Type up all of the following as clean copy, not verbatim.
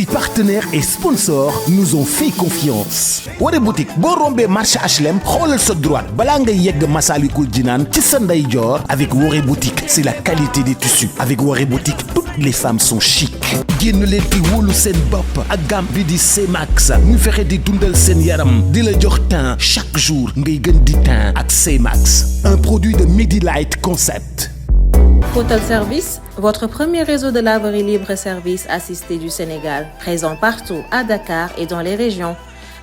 Si partenaires et sponsors nous ont fait confiance. Woré boutique boo rombee marché HLM xoolal sa droite balaa ngay yegg Massalikul Jinaan ci sa ndeyjoor. Avec Woré boutique c'est la qualité des tissus. Avec Woré boutique toutes les femmes sont chic. génn leen di wóolu seen bopp ak gamme bi di C-Max ñu fexe di dundal seen yaram di la jox teint chaque jour ngay gën di teint ak C-Max. Un produit de Medilight Concept. Photal Service, votre premier réseau de laverie libre-service assisté du Sénégal, présent partout à Dakar et dans les régions.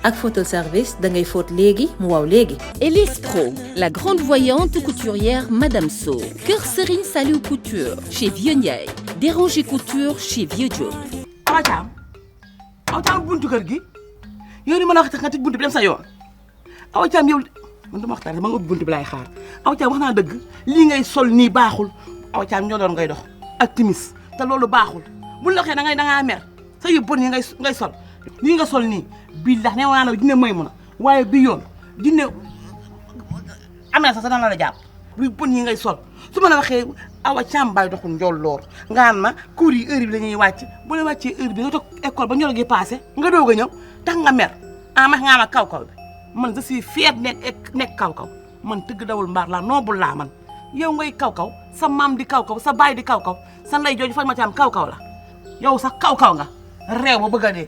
Ak Photal Service, da ngay fóot léegi mu waaw léegi. Elise Pro, la grande voyante couturière Madame So. Kër Serigne Saliou Couture chez Vieux Ndiaye. Déranger Couture chez Vieux Diop. Awa Thiam buntu kër gi yow ni mën a wax nga tëj buntu bi dem sa yoon Awa Thiam yow man dama waxtaan ma nga ubbi buntu bi laay xaar Awa Thiam wax naa dëgg lii ngay sol nii baaxul Awa Thiam ñoo doon ngay dox ak timis te loolu baaxul bu la waxee da ngaa mer sa yu bon yi ngay sol nii nga sol nii billahi ne waa na dina may mun a waaye bi yoon dina am na sax dana la jàpp lu bon yi ngay sol su ma la waxee Awa Thiam bay doxul njool loor nga ma cours yi heure bi la ñuy wàcc bu la wàccee heure bi nga toog école ba ñoro gi passé nga doog a ñëw tax nga mer ma nga ma kaw bi man je suis fier nekk kaw man tëgg dawul mbaar laa noobul laa man yow ngay kaw sa maam di kaw sa baay di kaw sa ndey jooju fa ma Thiam kaw la yow sax kaw nga réew ba bëgg a dee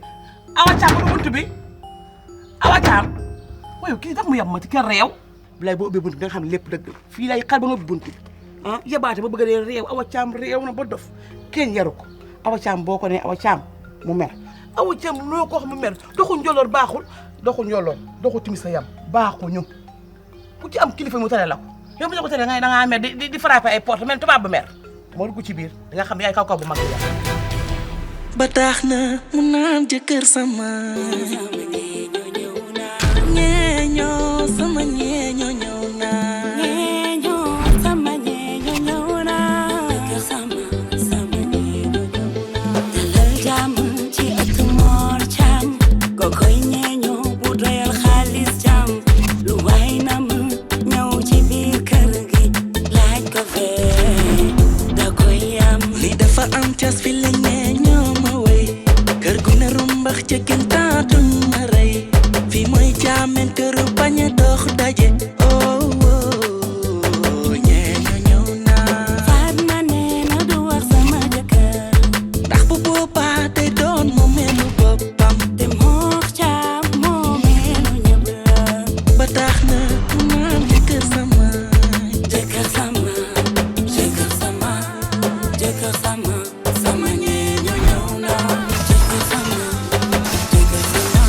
Awa Thiam ba buntu bi Awa Thiam waaye kii tax mu yab ma ci kër réew bilay boo ubbee buntu bi nga xam ne lépp dëgg fii lay xar ba nga ubbi buntu bi yabaate ba bëgg a dee réew Awa Thiam réew na ba dof kenn yaru ko Awa Thiam boo ko nee Awa Thiam mu mer Awa Thiam loo ko wax mu mer doxu njoloor baaxul doxu timis sa yam baaxuñu ku ci am kilifa mu tere la ko yow bu ñu ko tere da ngaa mer di frappé ay porte même tubaab bu mer moo dugg ci biir da nga xam ne yaay kaw bu mag bi ba tax na mu naan jëkkër sama ñeeñoo sama ñeeñoo ñëw na ñeeñoo sama ñeeñoo ñëw na jëkkër sama ñeeñoo ñëw na dalal jàmm ci ëtt Mor Thiam kokoy ñeeñoo bu doyal xaalis jàmm lu waay na mu ñëw ci biir kër gi laaj ko fee da koy am li dafa am cas fi la ñeeñoo ma wey kër gu ne rumbax ca kenn taatuñ ma rey fi mooy jaamen kër bañ a dox daje ñeeñoo ñëw na Fatma nee na du wax sama jëkkër ndax bu boobaa day doon moo meelu boppam te Mor Thiam moo meelu ñëpp la ba tax na mu naan jëkkër sama jëkkër sama jëkkër sama jëkkër sama sama ñeeñoo ñëw na jëkkër sama jëkkër sama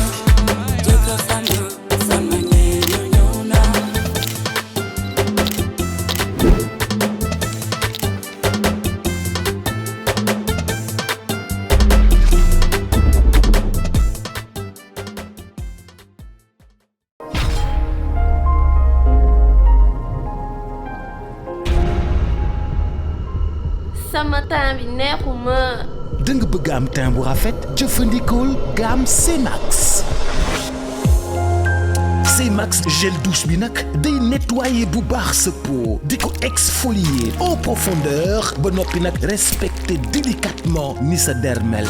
jëkkër sama sama ñeeñoo ñëw na sama temps bi neexuma. da nga bëgg am teint bu rafet jëfandikool gamme C-Max. C-Max gel douche bi nag day nettoyer bu baax sa peau di ko exfolier en profondeur ba noppi nag respecter délicatement ni sa dermel.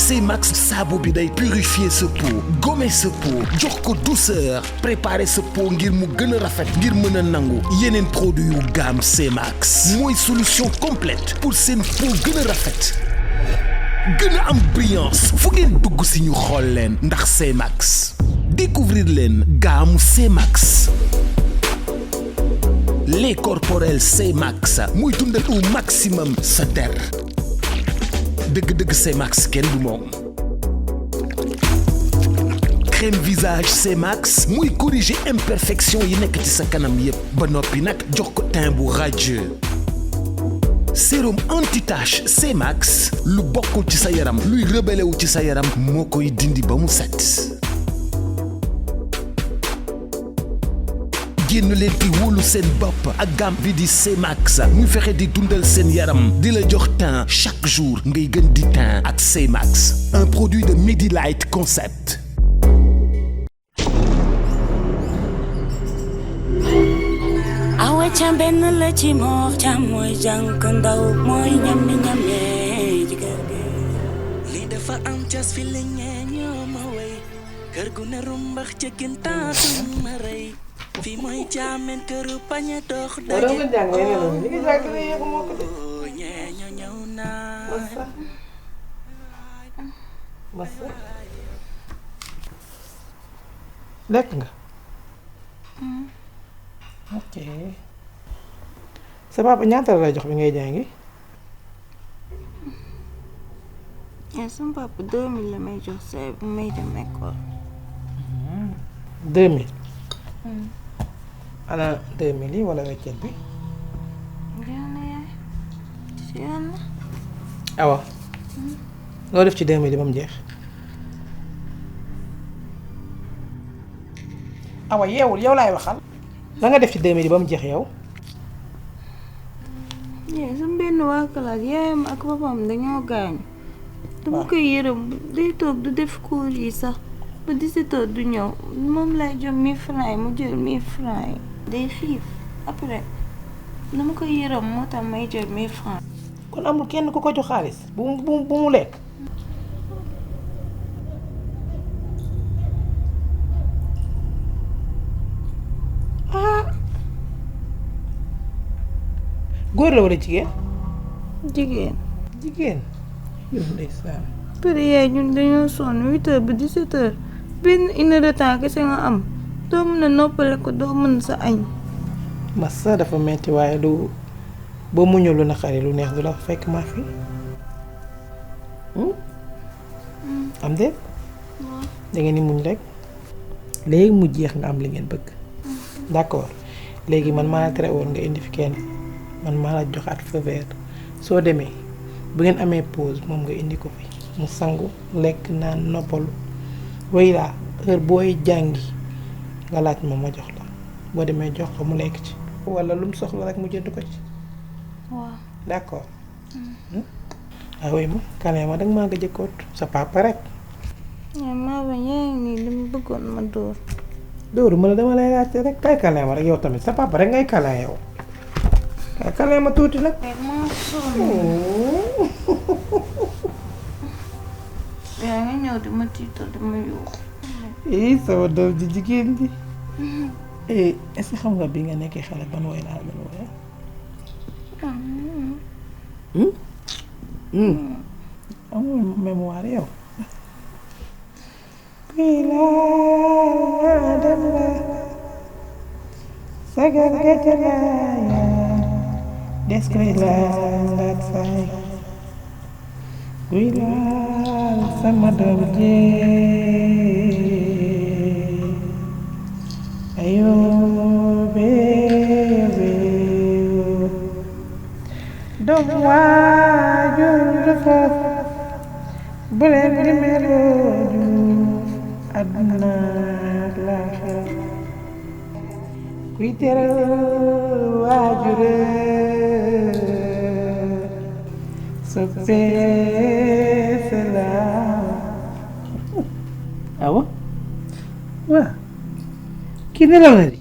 C-Max saabu bi day purifier sa peau gommer sa peau jox ko douceur préparer sa peau ngir mu gën a rafet ngir mën a nangu yeneen produit yu gamme C-Max mooy solution complète pour seen peau gën a rafet gën a am brillance fu ngeen dugg si ñu xool leen ndax C-Max découvrir leen gamme C-Max lait corporel C-Max muy dundal au maximum sa der dëgg-dëgg C-Max kenn du moom crème visage C-Max muy corriger imperfection yi nekk ci sa kanam yépp ba noppi nag jox ko teint bu radieux sérum anti-tache C-Max lu bokkul ci sa yaram luy rebelle wu ci sa yaram moo koy dindi ba mu set génn leen di wóolu seen bopp ak gamme bi di C-Max ñu fexe di dundal seen yaram di la jox teint chaque jour ngay gën di teint ak C-Max un produit de Medilight Concept. Awa Thiam benn la ci Mor Thiam mooy jànk ndaw mooy ñami ci kër gi fi la ñoo ma way kër gu ne rumbax ca gintaatu ma rey fi mooy jaamen këru pañe dox daje ñeeño ñëw naa masa lekk nga ok sa papa ñaata la lay jox bi ngay jàngi sama papa 2000 la may jox saa bu may dem école 2000 ana 2000 yi wala weccet bi yàlla yaay ci yàlla awa loo def ci 2000 yi ba mu jeex awa yeewul yow laay waxal la nga def ci 2000 yi ba mu jeex yow yaay sama benn waa classe yaayam ak papam dañoo gaañu dama koy yërëm day toog du def cours yi sax ba 17h du ñëw moom lay jox 1000 francs yi mu jël 1000 francs yi day xiif après dama koy yërëm moo tax may jël 1000 francs kon amul kenn ku ko jox xaalis bu mu lekk góor la wala jigéen jigéen yow ndeysaan pare yaay ñun dañoo sonn 8h ba 17h benn une heure de temps kese nga am doo mën a noppale ko doo mën sa añ massa dafa metti waaye du boo muñul lu naqari lu neex du la fekk maa fi am de da ngeen ni muñ rek léegi mu jeex nga am li ngeen bëgg d'accord léegi man maa la tere woon nga indi fi kenn man maa la joxaat feu vert soo demee bu ngeen amee pause moom nga indi ko fi mu sangu lekk naan noppalu way laa heure booy jàngi nga laaj ma ma jox la boo demee jox ko mu lekk ci walla lu mu soxla rek mu jënd ko ci waaw d'accord way ma kanee ma danga maa nga jëkkoot sa papa rek maa ba yaay nii li mu bëggoon ma dóor dóoru ma la dama lay laajte rek kay kanee ma rek yow tamit sa papa rek ngay kanee yow kay kanee ma tuuti nag maa sonn yaa ngi ñëw di ma tiital di ma yuuxu sama doom ji jigéen ji est-ce que xam nga bi nga nekkee xale ban woy laa doon woy amul mémoire yow kuy laa dem la sagar gajalaaya des koy laat saay kuy laal sama doom ji ayo bébé doom waajur dafa bu leen di melooju àdduna ak laaxira kuy teral waajur soppee salaam awa waa kii nelaw na di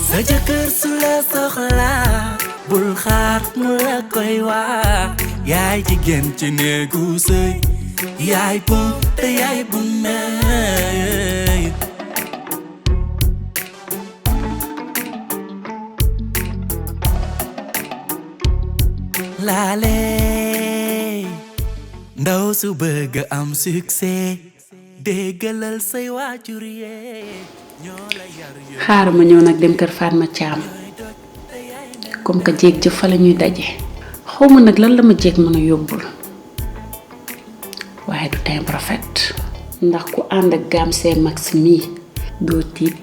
sa jëkkër su la soxlaa bul xaar mu la koy wax yaay jigéen ci néegu sëy yaay bu te yaay bu meey laale ndaw su bëgg am succès déggalal say waajur yee ñoo la yar xaaral ma ñëw nag dem kër Fatma Thiam comme que jéeg jëf fa la ñuy daje xawma nag lan la ma jéeg mën a yóbbul waaye du teint rafet ndax ku ànd ak gaam see max mii doo tiit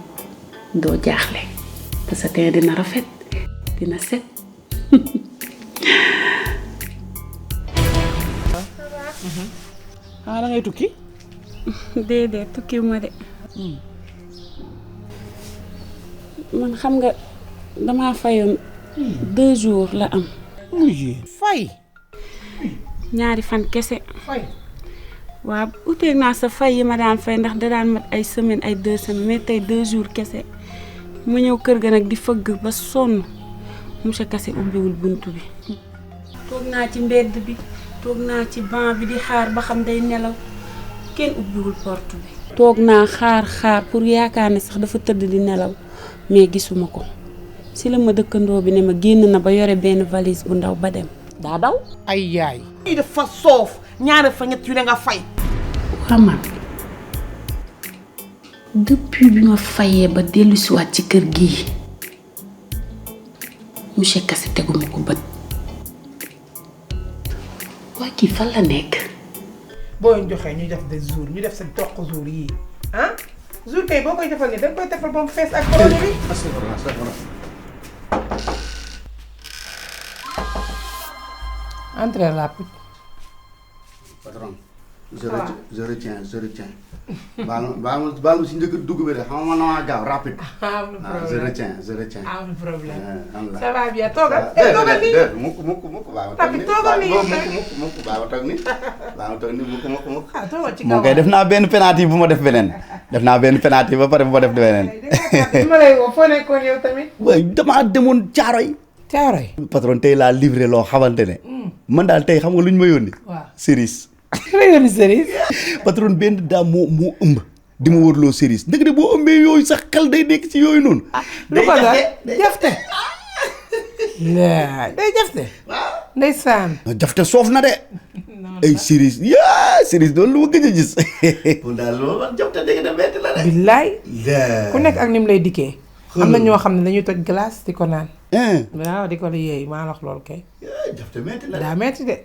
doo jaaxle te sa teint dina rafet dina set da ngay tukki déedéet tukki ma de man xam nga dama fayoon 2 jours la am fay ñaari fan kese waaw utee naa sa fay yi ma daan fay ndax da daan mat ay semaine ay 2 semaines mais tey 2 jours kese mu ñëw kër ga nag di fëgg ba sonn monsieur Kassé ubbiwul buntu bi toog naa ci mbedd bi toog naa ci banc bi di xaar ba xam day nelaw kenn ubbiwul porte bi. toog naa xaar pour yaakaar ne sax dafa tëdd di nelaw mais gisuma ko si la ma dëkkandoo bi ne ma génn na ba yore benn valise bu ndaw ba dem. daa daw. ay yaay. lii dafa soof ñaari fa ñett yu ne nga fay. waa man depuis bi ma fayee ba dellusiwaat ci kër gii monsieur Kassé teguma ko bët. waa kii fan la nekk. boo leen joxee ñu def des jours ñu def sa toq jours yii ah jour kay boo koy defal ni da nga koy defal ba mu fees ak projet bi. Entrez la pute. Patron, je retiens. baal ma si njëkk dugg bi de xam nga man maa gaaw rapide. Amul problème je retiens. Amul problème. Ça va bien toogal. toogal nii mukk baa ma Papi toogal nii. mukk baa ma toog nii mukk. ah toogal ci kaw moom kay def naa benn penalty bu ma def beneen. def naa benn penalty ba pare bu ma def beneen. bi ma lay woo foo nekkoon yow tamit. waaye damaa demoon Caaroy. Caaroy. patron tey laa livré loo xamante ne. man daal tey xam nga lu ñu ma yónni. waaw cerise. la yónni cerise. patron benn daa moo ëmb. di ma wërloo cerise dëgg de boo ëmbee yooyu sax xel day nekk ci yooyu noonu. lu ko daal jafte. day jafte. ndeysaan. jafte soof na de. ay cerise cerise doon lu ma gëj a gis. pour daal loolu man jafte dégg na metti la de. billaay. ku nekk ak ni mu lay dikkee. am na ñoo xam ne dañuy toj glace di ko naan. waaw di ko yeey maa wax loolu kay. jafte metti la de. daa metti de.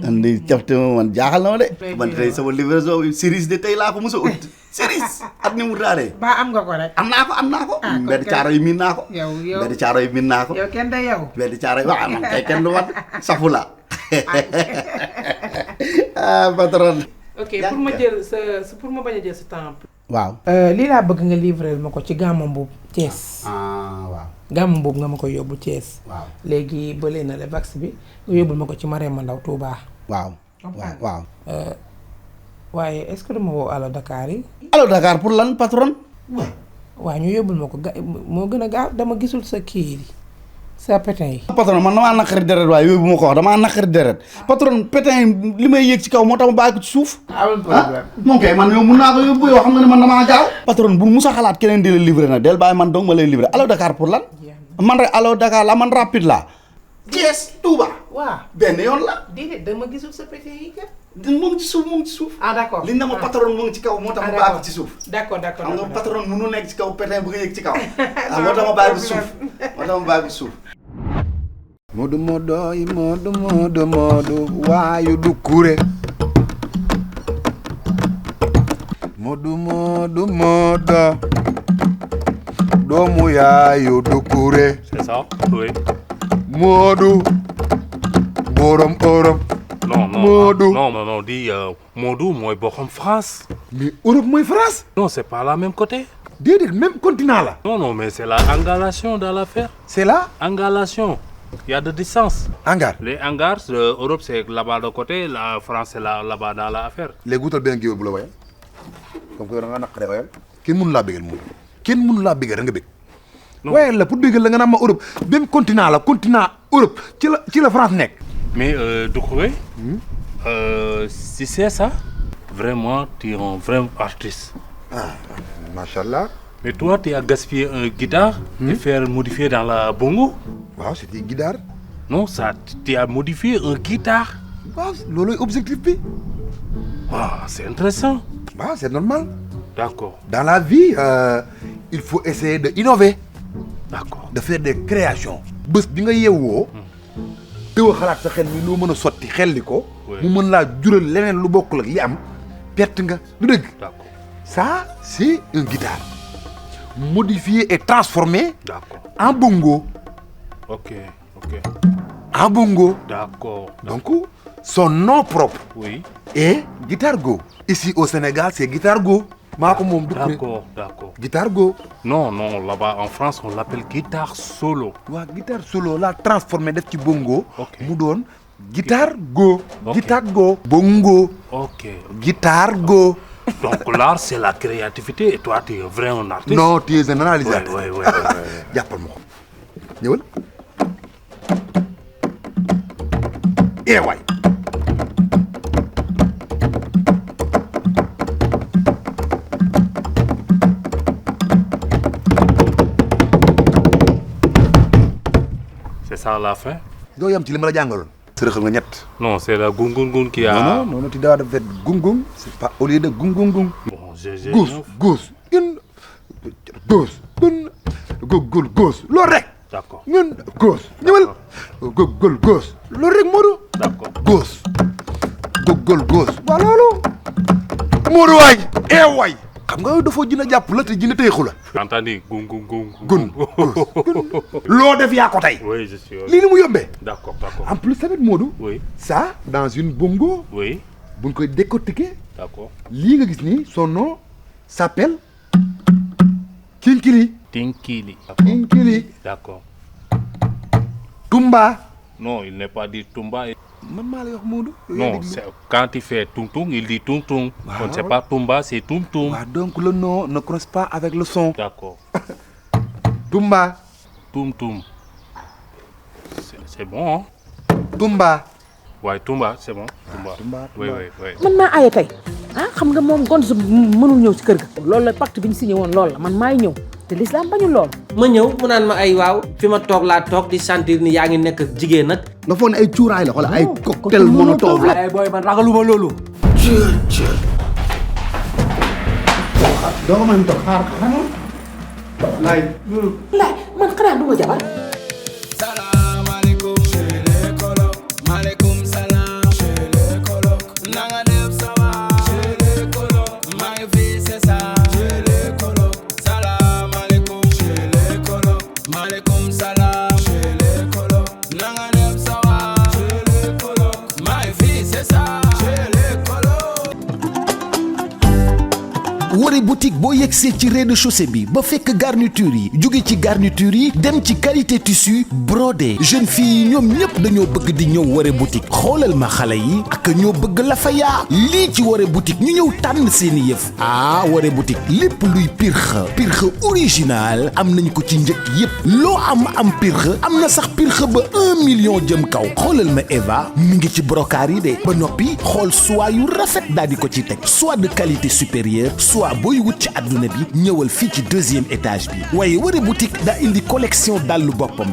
man de jafte man jaaxal na ma de. man tey sama livraison cerise de tey laa ko mos a ut. cerise at ni mu raaree. ba am nga ko rek. am naa ko. mbedd caaro yi miin naa ko. mbedd caaro yi miin naa ko. yow kenn day yow. mbedd caaro yi waaw man kay kenn du wat safu la. patron. ok pour ma jël pour ma bañ a jël sa temps. waaw. lii laa bëgg nga livrer ma ko ci gàmmu boobu Thiès. waaw. gàmmu boobu nga ma koy yóbbu Thiès. waaw léegi bële na le vax bi nga yóbbul ma ko ci Marème Ndaw Touba. waaw. waaye est-ce que duma woo Allo Dakar yi. Allo Dakar pour lan patron. waaw ñu yóbbul ma ko moo gën a gaaw dama gisul sa kii sa pétin yi. patron man damaa naqari deret waaye yooyu bu ma ko wax damaa naqari deret patron pétin yi li may yéeg ci kaw moo tax ma bàyyi ko ci suuf. amul problème. moom kay man yow mun naa ko yóbbu yow xam nga ne man damaa gaaw. patron bu musa xalaat keneen di la livrer nag del bàyyi man dong ma lay livrer Allo Dakar pour lan. man rek Allo Dakar la man rapide la. Thiès Touba. waaw benn yoon la. déedéet dama gisul sa pétin yi kat. mu ngi ci suuf. ah d'accord li na ma patron mu ngi ci kaw moo tax ma bàyyi ko ci suuf. d'accord xam nga patron mënu nekk ci kaw pétin bu nga yëg ci kaw. moo tax ma bàyyi ko ci suuf. Moodu waayu du kure Moodu doomu yaayu du kure. C'est ça? Oui. Moodu borom Europe. Non, dis Moodu mooy borom France. Mais Europe mooy France? Non, c'est pas la même côté. Déedéet même continent la. Non, mais c'est la angulation dans l'affaire. C'est la angulation. Il y a de distance. Hangar. Les hangars, l'Europe c'est là-bas de côté, la France c'est là-bas dans l'affaire. léegi wutal benn géwél bu la wayal comme que da nga naqaree wayal kenn mënu laa bégal moom kenn mënu laa bégal da nga bég. wayal la pour bégal la nga naan ma Europe même continent la continent Europe ci la France nekk. Mais Doucouré, si c'est ça, vraiment tu es un vrai artiste. Ah, machallah. Mais toi, tu as gaspillé un guitare et faire modifier dans la bongo. Waaw, c'était guitare. Non, ça, tu as modifié un guitare. Waaw, loolu objectif bi. Waaw, c'est intéressant. Waaw, c'est normal. D'accord. Dans la vie, il faut essayer de innover. D'accord. De faire des créations. Bés bi nga yeewoo. teew xalaat sa xel mi loo mën a sotti xel li ko. mu mën laa jural leneen lu bokkul ak li am perte nga du dëgg. D'accord. Ça, c'est une guitare. Modifié et transformé en bongo. Ok. En bongo. D'accord. Donc, son nom propre est Guitar Go. Ici au Sénégal, c'est Guitar Go. D'accord. Guitar Go. Non, là-bas en France, on l'appelle guitare solo. Ouais, guitare solo, là, transformé def ci bongo. Mu doon Guitar Go. Guitar Go. Bongo. Ok. Guitar Go. Donc l'art, c'est la créativité et toi, tu es vraiment un artiste. Non, tu es un analysateur. Ouais. Jàppal ma ko. ñëwal. Eh waay. ça la fin. doo yam ci li ma la jàngaloon. sërëxal nga ñett. Non, c'est la gung qui a. Non, tu dois faire gung. C'est pas au lieu de gung. Bon, j'ai gauche. Une. Gauche. Une. Gauche. Loolu rek. D'accord. Ñun gauche. ñëwal. Gauche. Loolu rek Modou. D'accord. Gauche. Gauche. Waa loolu. Modou waay. Waay. xam nga dafa jina jàpp la te jina teexu la. Entendu, gung. Gun. Loo def yaa ko tey. Oui, je suis. lii ni mu yombee. D'accord. En plus tamit Modou. Oui. Ça dans une bongo. Oui. buñ koy décortiquer. D'accord. lii nga gis nii son nom s'appelle Kinkili. Kinkili. D'accord. Tumba. Non, il n'est pas dit Tumba. man maa lay wax Modou. Non, quand il fait tung, il dit tung. Wow. C'est pas Tumba, c'est tung. Donc le nom ne correspond pas avec le son. D'accord. Tumba. Tum. C'est bon, hein? Tumba. Ouais, Tumba, c'est bon. Tumba. Oui. man maa aaye tey xam nga moom Gonzo mënul ñëw ci kër ga. loolu la pacte bi ñu signé woon loolu la man maay ñëw te l'islam bañul lool. ma ñëw mu naan ma ay waaw fi ma toog laa toog di sentir ni yaa ngi nekk ak jigéen nag. nga foog ne ay cuuraay la wala ay cocktail molotov la. ay booy man ragaluma loolu. doo ko mën toog xaar laay man xanaa du ma jabar. Woré boutique boo yegsee ci rez-de-chaussée bi ba fekk garniture yi jóge ci garniture yi dem ci qualité tissu brodé jeune fille yi ñoom ñëpp dañoo bëgg di ñëw Woré boutique xoolal ma xale yi ak ñoo bëgg la fa yaa lii ci Woré boutique ñu ñëw tànn seeni yëf Woré boutique lépp luy pirxe original am nañ ko ci njëkk yépp loo am pirxe am na sax pirxe ba 1 million jëm kaw xoolal ma Eva mi ngi ci brocart yi de ba noppi xool soie yu rafet daal di ko ci teg soit de qualité supérieure soit booy wut ci àdduna bi ñëwal fii ci 2e étage bi waaye Woré boutique daa indi collection dallu boppam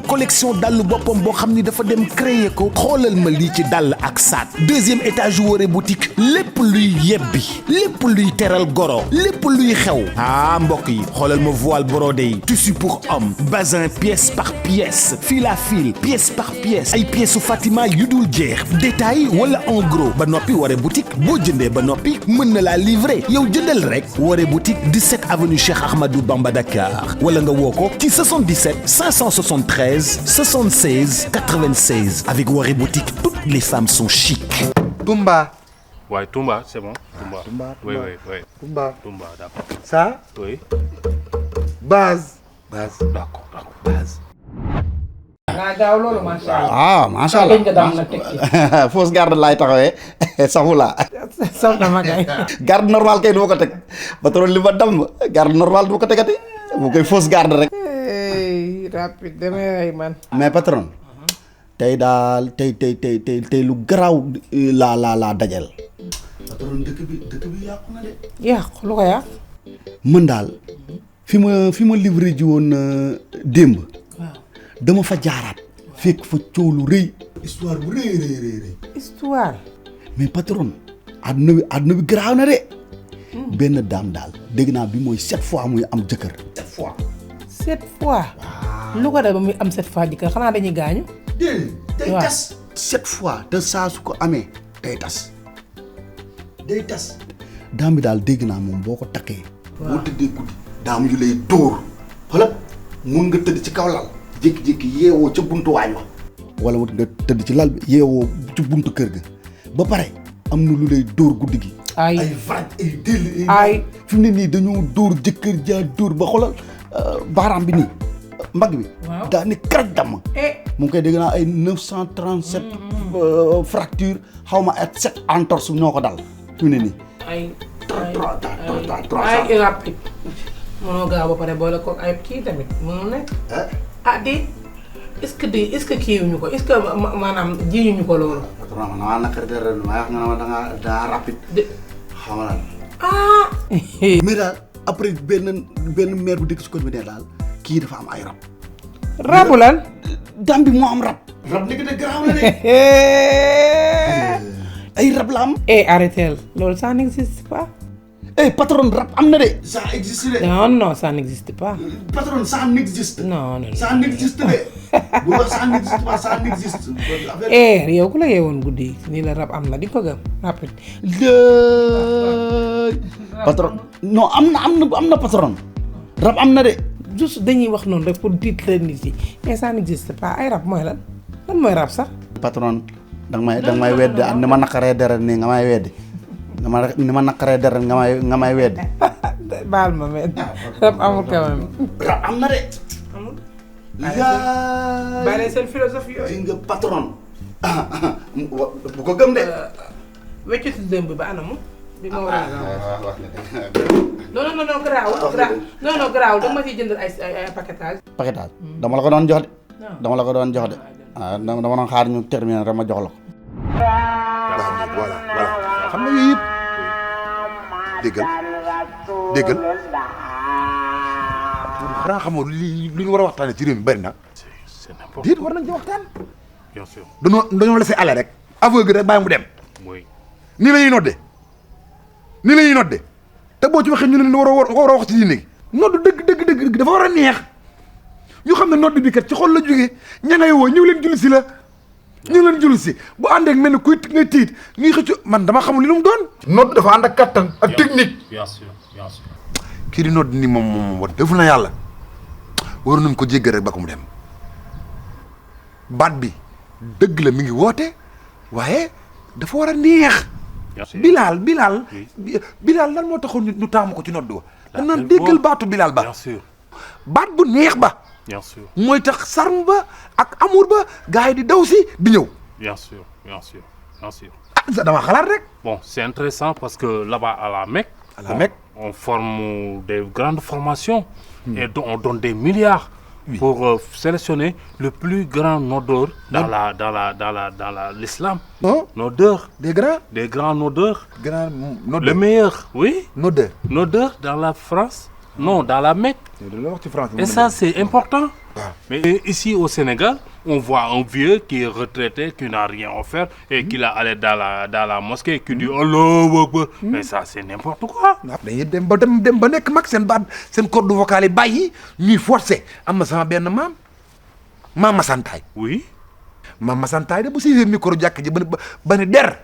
boo xam ni dafa dem créer ko xoolal ma lii ci dàll ak saat 2e étage Woré boutique lépp luy yebbi lépp luy teral goro lépp luy xew mbokk yi xoolal ma voile brodé yi tissu pour homme bazin pièce par pièce fil à fil pièce par pièce ay pièces su Fatima yu dul jeex détail wala en gros ba noppi Woré boutique boo jëndee ba noppi mën na laa livrer yow jëndal rek Woré boutique 17 avenue Cheikh Ahmadou Bamba Dakar wala nga woo ko ci 77 573 76 96 avec Woré boutique toutes les femmes sont chic. Tumba. Ouais, Tumba, c'est bon. Tumba. Oui. Tumba, d'accord. Ça. Oui. Base. D'accord. Base. naa gaaw loolu macha allah. macha allah dañ ko daan nag teg ci. fausse garde laay taxawee saxu la. sax na ma kay. garde normal kay du ma ko teg patron li ma dam garde normal du ma ko tegati bu koy fausse garde rek. rapide demee man. mais patron tey daal tey lu garaaw laa dajal. patron dëkk bi yàqu na de. yàqu lu ko yàq. mën daal fi ma livré ji woon démb. dama fa jaaraat fekk fa coow lu rëy. histoire bu rëy. histoire. mais patron àdduna bi garaaw na de. benn daam daal dégg naa bi mooy 7 fois muy am jëkkër. 7 fois. lu ko def ba muy am 7 fois jëkkër xanaa dañuy gaañu. day tas 7 fois te saa su ko amee day tas. daam bi daal dégg naa moom boo ko takkee. boo tëddee guddi daam yu lay dóor xoolal mun nga tëdd ci kaw lal. jékki-jékki yeewoo ca buntu waañ wa wala wut nga tëdd ci lal bi yeewoo ci buntu kër ga ba pare am na lu lay dóor guddi gi. ay vraj ay déll ay fi mu ne nii dañoo dóor jëkkër jaa dóor ba xoolal baaraam bi nii mbagg bi. daa ne karaj damm. mu ngi koy dégg naa ay 937 fracture xaw ma ak 7 entorse ñoo ko dal fi mu ne nii. ay rapide. mënoo gaaw ba pare boole ko ay kii tamit mënul nekk. est-ce que kiiwuñu ko est-ce que maanaam jiiñuñu ko loolu. patron man maa naqari dara maa wax nga ne ma daa rapide. xam nga mais daal après benn maire bu dëkk si koñ bi ne daal kii dafa am ay rab. rabu lan. Gambie moo am rab. rab nekk de garaaw na de. ay rab la am. Arrêtez loolu ça n'existe pas. patron rab am na de. ça existe de. non ça n'existe pas. patron ça n'existe. non. ça n'existe de. bu wax ça n'existe pas ça n'existe. yow ku la yeewoon guddi nii la rab am na di ko gëm rapide. patron non am na patron. rab am na de. juste dañuy wax noonu rek pour diit la nit yi mais ça n'existe pas ay rab mooy lan mooy rab sax. patron danga may weddi ni ma naqaree deret nii nga may weddi ni ma naqaree deret nga may weddi. baal ma mais rab amul quand même. rab am na de. amul. bàyyi seen philosophie yooyu. nga patron. bu ko gëm de. weccitu démb ba anamu. bi ma war a non garaaw dama ma ciy jëndal ay paquetage. dama la ko doon jox de. dama la ko doon jox de. dama doon xaar ñu terminer rek ma jox la ko. voilà xam nga yooyu yëpp déggal xanaa xamoo li ñu war a waxtaanee ci réew mi bari na. déet war nañ ci waxtaan. bien sûr dañoo laisser aller rek. aveugle rek bàyyi mu dem. oui. nii la ñuy nodde te boo ci waxee ñu ne war a wax ci diine gi. nodd dëgg dafa war a neex ñu xam ne nodd bi kat ci xol la jógee ña ngay woo ñëw leen julli si la. ñu leen julli si bu àndeek mel ni kuy ngay tiit ñuy xëcc man dama xamul li lu mu doon. nodd dafa ànd ak kattan ak technique. bien sûr. kii di nodd ni moom wax dëgg na yàlla waroon nañ ko jéggal rek ba ko mu dem baat bi dëgg la mi ngi woote waaye dafa war a neex. Bilal lan moo taxoon ñu taamu ko ci nodd wa. dañ naan déggal baatu Bilal ba. bien sûr. baat bu neex ba. bien sûr. mooy tax sarm ba ak amour ba gars yi di daw si di ñëw. bien sûr. ah dama xalaat rek. bon c'est intéressant parce que là-bas à la Mecque. on forme des grandes formations. et on donne des milliards. pour sélectionner le plus grand nodeur dans l'islam. Nodeur. Des grands nodeurs. Le meilleur, oui. Nodeur dans la France. Non, dans la Mecque. Et ça, c'est important. Mais ici au Sénégal, on voit un vieux qui est retraité, qui n'a rien à faire et qui l'a allé dans la mosquée qui dit Allahu Akbar. Mais ça, c'est n'importe quoi. dañuy dem ba nekk mag seen corde vocale yi bàyyi ñuy forcé am na sama benn maam Masantaay. Oui. Maam Masantaay de bu siifee micro jàkk ji ba ne der.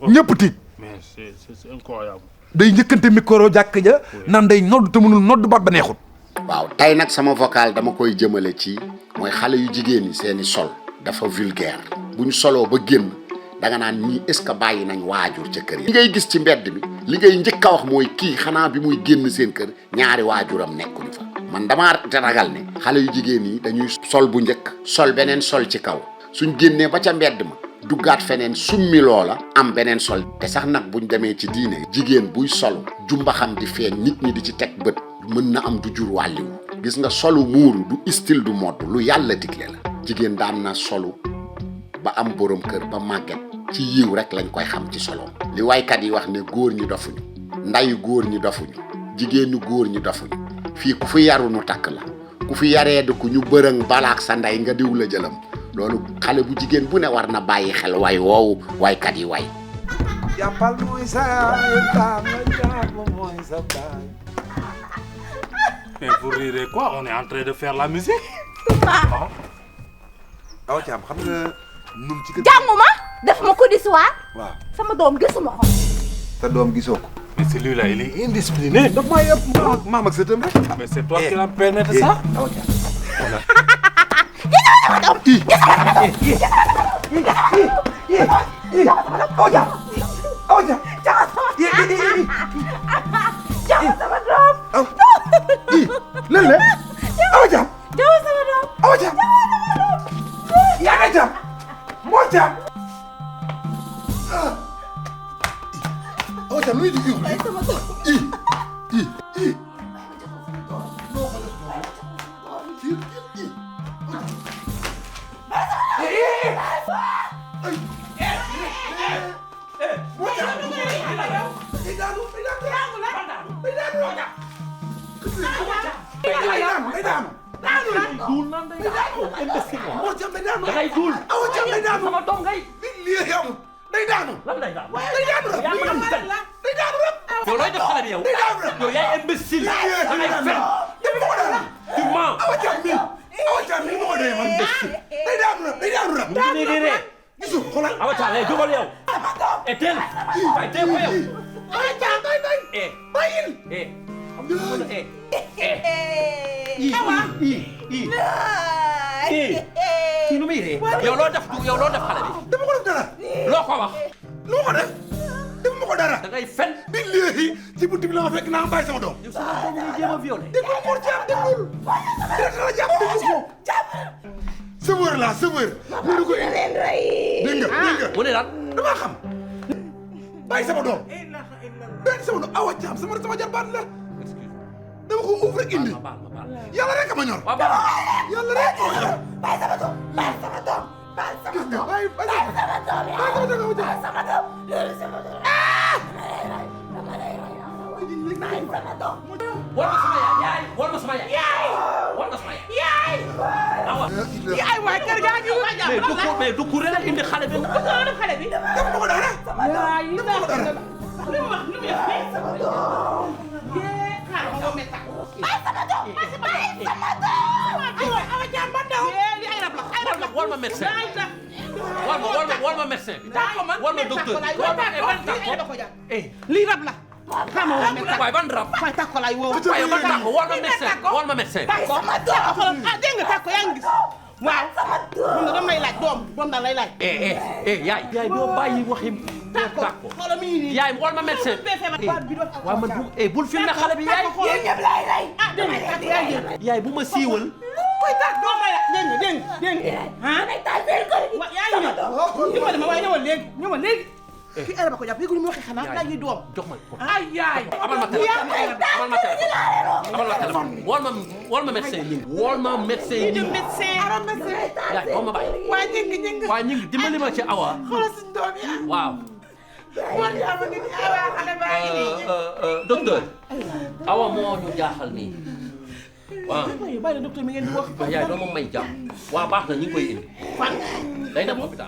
ñëpp tiit. Mais c'est incroyable. day njëkkante micro jàkk ja nan day nodd te mënul nodd baat ba neexut. waaw tey nag sama vocal dama koy jëmale ci mooy xale yu jigéen ñi seeni sol dafa vulgaire bu ñu soloo ba génn danga naan ñii est-ce que bàyyi nañ waajur ca kër yi. li ngay gis ci mbedd mi li ngay njëkk a wax mooy kii xanaa bi muy génn seen kër ñaari waajuram nekkuñu fa man damaa ragal ne xale yu jigéen yi dañuy sol bu njëkk sol beneen sol ci kaw suñ génnee ba ca mbedd ma duggaat feneen summi loola am beneen sol te sax nag buñ demee ci diine jigéen buy solu jumbaxam di feeñ nit ñi di ci teg bët mën na am du jur wàlliwu gis nga solu muuru du style du mode lu yàlla digle la jigéen daan na solu ba am borom kër ba màgget ci yiw rek lañ koy xam ci solo li waykat yi wax ne góor ñi dofuñu ndayu góor ñi dofuñu jigéenu góor ñi dofuñu fii ku fi yaru nu takk la ku fi yaree di ku ñu bërëng balaak sa ndey nga diw la jëlam loolu xale bu jigéen bu ne war na bàyyi xel way woowu waykat yi way jàppal mooy sa mooy sa baay. Mais vous rirez quoi? On est en train de faire la musique. Awa Thiam xam nga ñun ci kër. jànguma def ma ko di soir. waaw sama doom gisuma ko. sa doom gisoo ko. Mais celui-là il est indiscipliné. daf maa yëpp maam ak sëtam rek. Mais c'est toi qui l'as permis de ça. Awa Thiam. voilà. sama doom. Awa Thiam. Awa Thiam. sama doom. lan la. Awa Thiam. sama doom. Awa Thiam. yaa ngi Thiam. moo Thiam. Awa Thiam luy di sama doom. duul nan day daanu imbécile nga Mor Thiam day daanu da ngay duul Awa Thiam day daanu sama doom ngay lii yow day daanu lan day daanu day daanu rek yaa ma am fen day daanu rek yow looy def xale bi yow day daanu rek yow yaay imbécile da ngay fen tu mens Awa Thiam mi ma ko dee man day daanu rek day daanu rek nii di ree gisul xoolal Awa Thiam lay jógal yow e teel waay teel ko yow Awa Thiam bay bayil xam nga mën a kii nu muy ree yow loo def xale bi dama ko def dara loo ko wax lu ma ko def def ma ko dara da ngay fen billahi ci buntu bi la ma fekk naa bàyyi sama doom yow sama doom ngay jéem a violé dégg nga Mor Thiam déggul dina la jàpp dégg ko sëvër la sëvër mu ne ko dégg nga mu ne lan dama xam bàyyi sama doom bàyyi sama doom Awa Thiam sama jarbaat la dama ko uuf rek indi yàlla rek a ma ñor yàlla rek a ma ñor bàyyi sama doom bàyyi sama doom bàyyi sama doom bàyyi sama doom loolu sama doom dama lay rey bàyyi sama doom war ma sama yaay war ma sama yaay war ma sama yaay Awa yaay waay kër gaa ngi waaj mais du ku rek indi xale bi ko def xale bi def ma ko dara yaay yi def ma ko dara lu mu wax lu mu wax sama doom xaaral ma metta bàyyi sama doom bàyyi sama doom Awa Thiam ba ndaw li ay rab la war ma médecin war ma médecin war ma docteur lii rab la xam nga waay ban rab waay takko lay woo waay ban takko war ma médecin bàyyi sama doom ah dégg nga takko yaa ngi gis waaw mun nga damay laaj doom da lay laaj yaay doo bàyyi waxi takko xoolal mi ngi yaay war ma médecin waaw man bul filmé xale bi yaay yéen ñëpp laay rey ah dégg nga yaay bu ma siiwal koy tax doo may la dégg nga ah damay taal seen kër gi yaa ngi ñëw dimbali ma waaye ñëwal léegi kii ay raba ko jàpp yëgul mu waxee xanaa laaj yi doom jox ma ay yaay amal ma téléphone wol ma médecin ñi wol ma médecin ñi yaay wol ma bàyyi waa ñi waa ñi dimbali ma ci Awa xoolal suñu doom yi waaw war yaa ma ngi ni Awa xale baa ngi nii docteur Awa moo ñu jaaxal nii waaw bàyyi la docteur mi ngeen di wax yaay doo ma may jàmm waa baax na ñu ngi koy indi day dem hôpital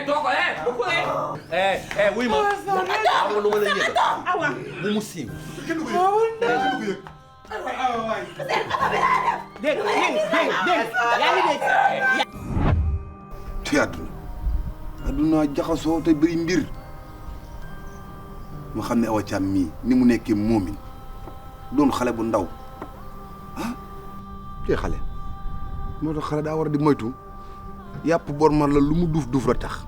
toog wuy ma xam nga lu ma lay yëgal Awa bu mu siiw dégg yaa ngi dégg ci àdduna jaxasoo te bëri mbir ma xam ne Awa Thiam mii ni mu nekkee moomin doon xale bu ndaw te xale moo tax xale daa war a di moytu yàpp bor man la lu mu duuf la tax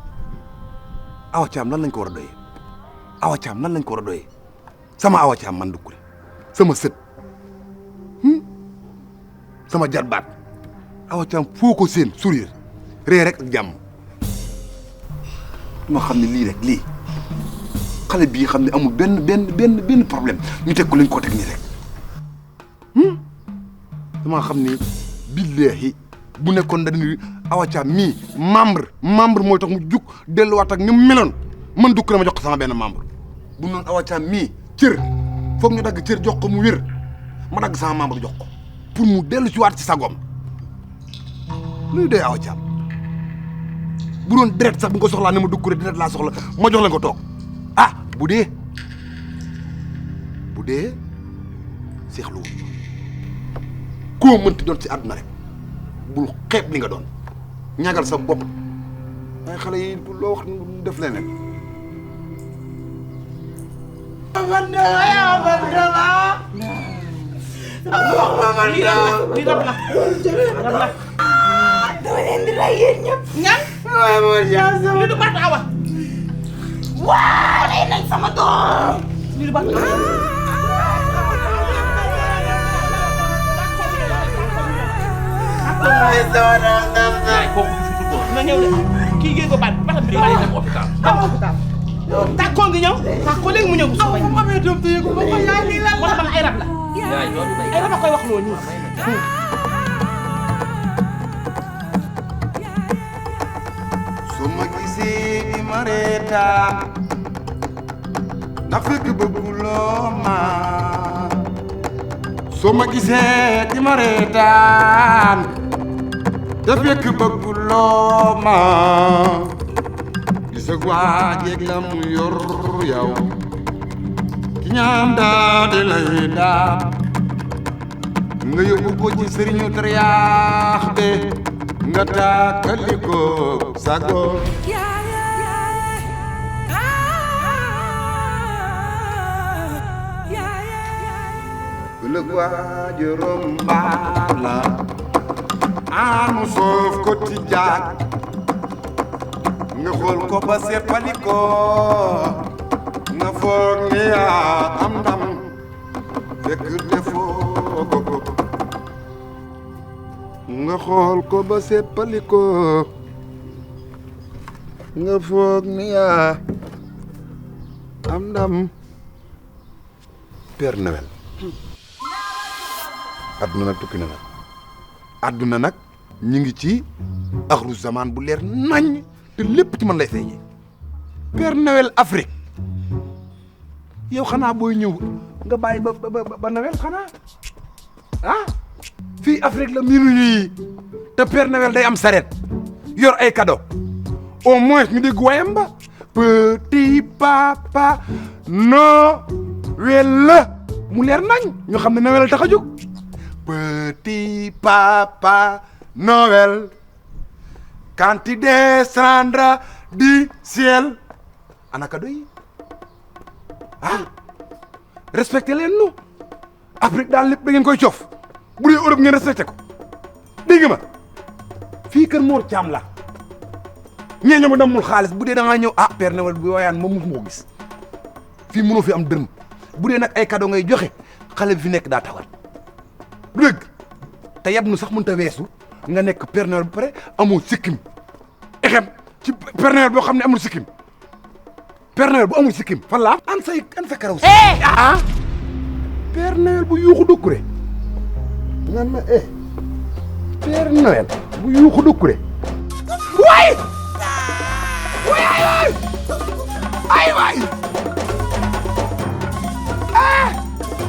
Awa Thiam lan lañ ko war a doyee Awa Thiam lan lañ ko war a doyee sama Awa Thiam man Doucouré sama sët sama jarbaat Awa Thiam foo ko seen sourire ree rek ak jàmm ma xam ne lii rek lii xale bii xam ne amul benn problème ñu teg ko lañ ko teg nii rek dama xam ni billahi bu nekkoon dañuy Awa Thiam mii membre mooy tax mu jug delluwaat ak ni mu meloon man Doucouré ma jox ko sama benn membre bu noonu Awa Thiam mii cër foog ñu dagg cër jox ko mu wér ma dagg sama membre jox ko pour mu dellu ci waat ci sagoom luy doy Awa Thiam bu doon deret sax bu nga ko soxlaa ne ma Doucouré deret laa soxla ma jox leen ko toog ah bu dee seexlu koo mënti doon ci àdduna rek bul xeeb li nga doon ñagal sa bopp ay xale yi loo wax def leneen dama leen di rey yéen ñëpp ñan li du baat Awa waa rey nañ sama doom li du baat yaay kooku du fi duggoon na ñëw de kii géej ko baat batam bi day dem hôpital tàkkoo ngi ñëw tàkkoo léegi mu ñëw bu soobee mu amee doom te yëgu ma ko yaay lii lan la wala ay rab la yaay loolu ay rab a koy wax loolu su ma gisee di ma reetaan ndax fekk bëgguloo ma soo ma gisee di ma reetaan te fekk bëgguloo ma gis ak waa jeeg la mu yor yow ki ñaan daa di lay daam nga yóbbu ko ci sëriñu tariyaax be nga tàkkali ko sago ëllëg waajuram mbaat la amu soof ko ti jaag nga xool ko ba seppali ko nga foog ni yaa am ndam fekk defoo ko nga xool ko ba seppali ko nga foog ni yaa am ndam. Père Noël àdduna nag tukki na nag àdduna nag ñu ngi ci axru zaman bu leer nañ te lépp ci man lay feeñee. Père Noël Afrique yow xanaa booy ñëw nga bàyyi ba Noël xanaa ah fii Afrique la miinuñu yi te Père Noël day am saret yor ay cadeau au moins ñu dégg wayam ba petit papa Noël la mu leer nañ ñu xam ne Noël tax a jóg. Petit papa Noël, quand il descendra du ciel. Ana cadeau yi ah respecté leen nu Afrique daal lépp da ngeen koy coof bu dee Europe ngeen respecté ko dégg ma fii kër Mor Thiam la ñee ñoo ma damul xaalis bu dee da ngaa ñëw ah Père Noël bu woyaan moom mu ko gis fii mënoo fi am dërëm bu dee nag ay cadeau ngay joxe xale bi fi nekk daa tawat. du dëgg te yab nu sax mënut a weesu nga nekk Père Noël ba pare amoo sikkim exem ci Père Noël boo xam ne amul sikkim Père Noël bu amul sikkim fan la an sa karaw si ah Père Noël bu yuuxu dukkure ngan ma Père Noël bu yuuxu dukkure waay waay ay waay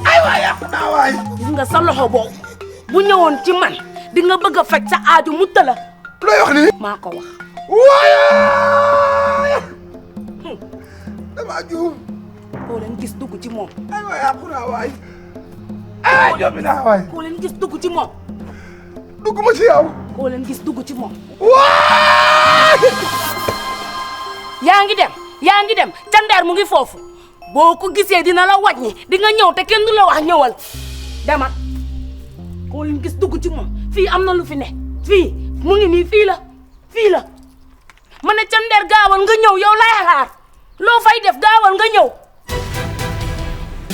ay waay yàqu naa waay gis nga sa loxo boobu bu ñëwoon ci man di nga bëgg a faj sa aaju mu tëla. looy wax ni maa ko wax. waaye damaa juum. koo leen gis dugg ci moom. ay waay yàqu naa waay. ay waay jombi naa waay. koo leen gis dugg ci moom. dugg ma ci yow. koo leen gis dugg ci moom. waay. yaa ngi dem ca Ndeer mu ngi foofu boo ko gisee dina la wàññi di nga ñëw te kenn du la wax ñëwal demal. koo leen gis dugg ci moom fii am na lu fi ne fii mu ngi nii fii la ma ne ca Ndeer gaawal nga ñëw yow lay xaar loo fay def gaawal nga ñëw.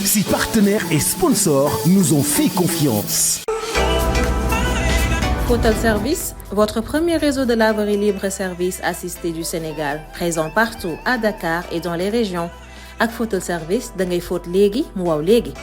Si partenaires et sponsors nous ont fait confiance. Photel Service, votre premier réseau de laverie libre et service assisté du Sénégal, présent partout à Dakar et dans les régions. Ak Photel Service da ngay fóot léegi mu waw léegi.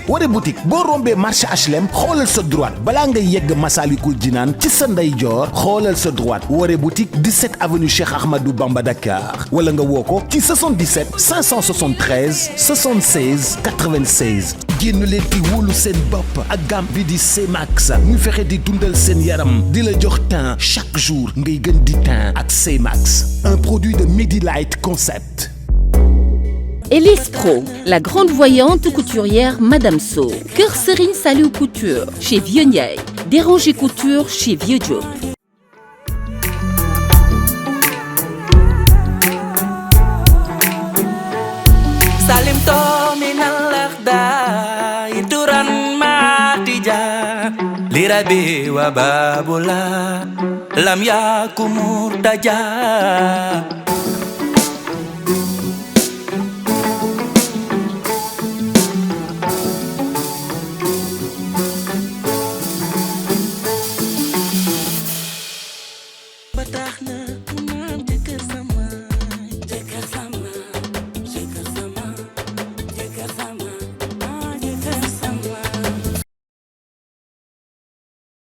Wore boutique boo rombee marché HLM xoolal sa droite balaa ngay yegg Massalikul Jinaan ci sa ndeyjoor xoolal sa droite Wore boutique 17 avenue Cheikh Ahmadou Bamba Dakar wala nga woo ko ci 77 573 76 96. génn leen di wóolu seen bopp ak gamme bi di C-Max ñu fexe di dundal seen yaram di la jox teint chaque jour ngay gën di teint ak C-Max, un produit de Medilight Concept. Elise Pro, la grande voyante couturière Madame So. Kër Serigne Saliou Couture chez Vieux Ndiaye. Déranger Couture chez Vieux Diop. Salim to minal akhda ituran matija lirabi wa babula lam yakumur taja